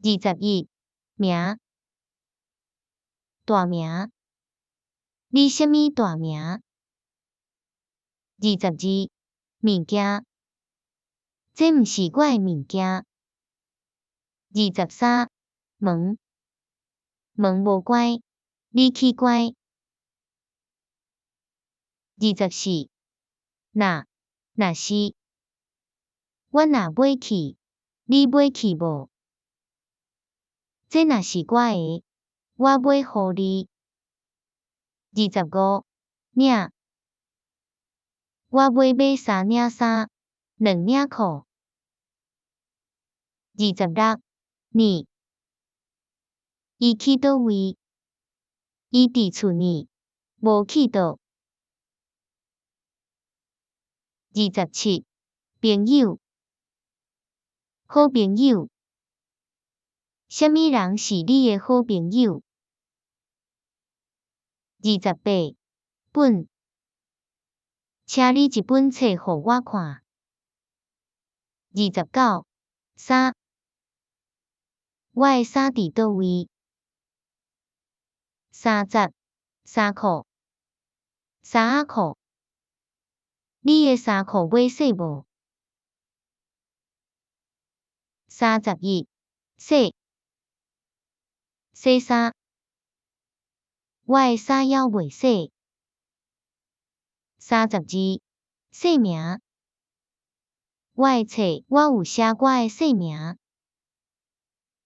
21，名，大名，你啥物大名？22，物件，這毋是我的物件。23，門，門無關，你去關。24，若，若是，我若買去，你買去無？這若是我的，我買予你。25，領，我欲買三領衫，兩領褲。26，呢，伊去佗位？伊佇厝呢，無去佗。27，朋友，好朋友。啥物人是你的好朋友？28，本，請你一本冊予我看。29，衫，我的衫佇佗位？30，衫褲，衫仔褲。你的衫褲買洗無？31，洗，洗衫。我的衫猶未洗。32，姓名。我的冊我有寫我的姓名。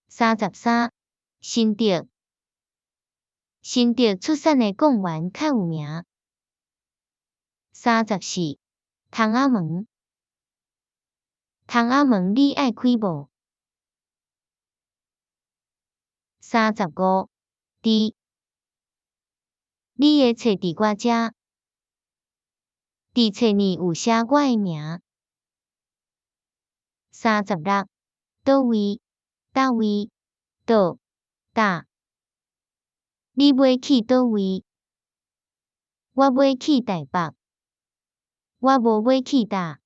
33，新竹，新竹出產的貢丸較有名。34，窗仔門，窗仔門你愛開無？35，佇，你的冊佇我遮，佇冊內有寫我的名。36，佗位，佗位，佗，佗。你欲去佗位？我欲去台北。我無欲去佗。